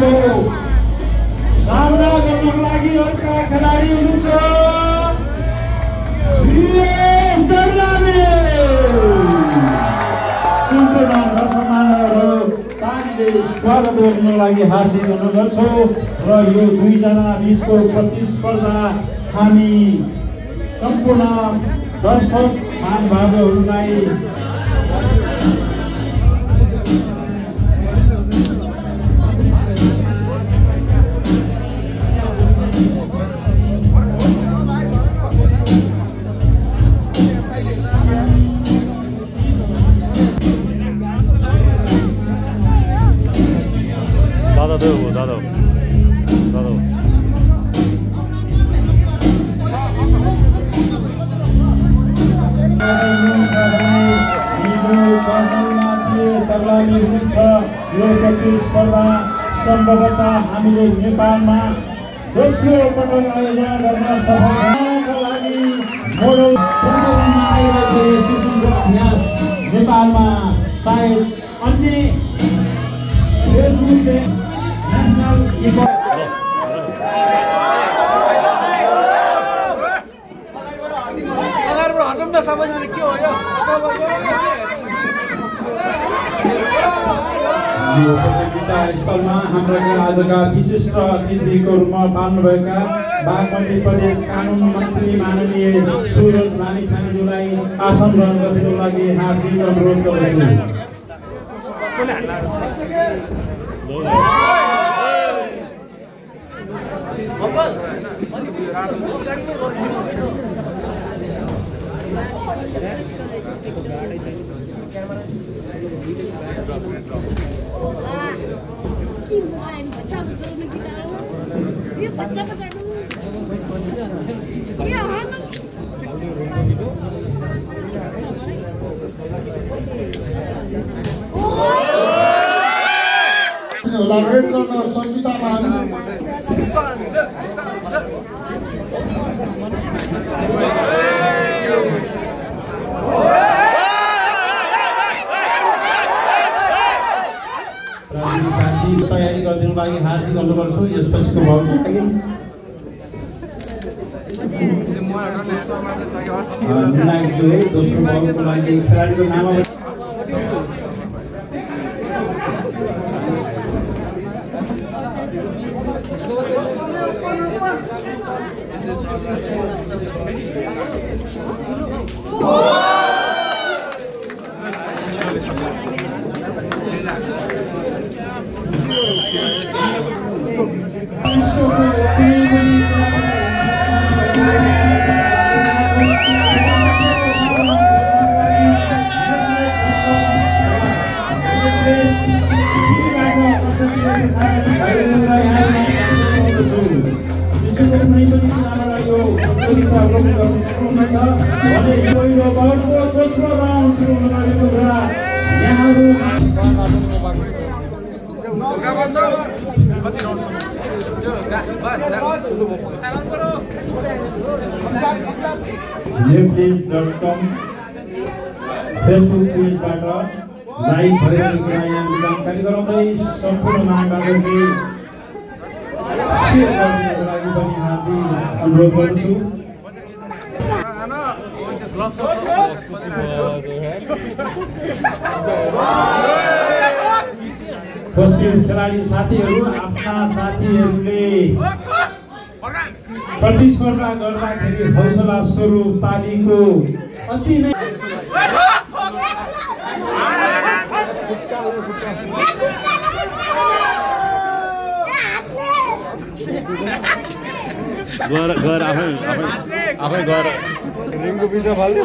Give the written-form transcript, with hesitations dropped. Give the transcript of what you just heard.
टिमको सामना गर्नको लागि अर्का खेलाडी हुनुहुन्छ स्वागत गर्नको लागि हार्दिक अनुरोध गर्छु र यो दुईजना बीचको प्रतिस्पर्धा हामी सम्पूर्ण दर्शक महानुभावहरूलाई दादा यो प्रतिस्पर्धा सम्भवतः हामीले नेपालमा दोस्रो पटक आयोजना गर्न सफल हुनका लागि मोडल प्रचलनमा आइरहेको यस किसिमको अभ्यास नेपालमा सायद अन्य सबैजना के हो यो प्रतियोगिता स्थलमा हाम्रा आजका विशिष्ट अतिथिको रूपमा पाल्नुभएका बागमती प्रदेश कानुन मन्त्री माननीय सुरज लामिछानेज्यूलाई आसन ग्रहण गर्नको लागि हार्दिक अनुरोध गर्दछु। संचिता तयारी गरिदिनु लागि हार्दिक अनुरोध गर्छु। यसपछिको भागको लागि दोस्रो भागको लागि खेलाडीको नाम Neplease.com Facebook पेजबाट लाइभ भएको यहाँ जानकारी गराउँदै सम्पूर्ण महानुभावहरूले सेयर गर्नको लागि पनि हार्दिक अनुरोध गर्छु। उपस्थित खेलाडी साथीहरू आफ्ना साथीहरूले प्रतिस्पर्धा गर्दाखेरि हौसला स्वरूप तालीको अति नै गएर आफै गएर रिङको बिचमा फाल्नु।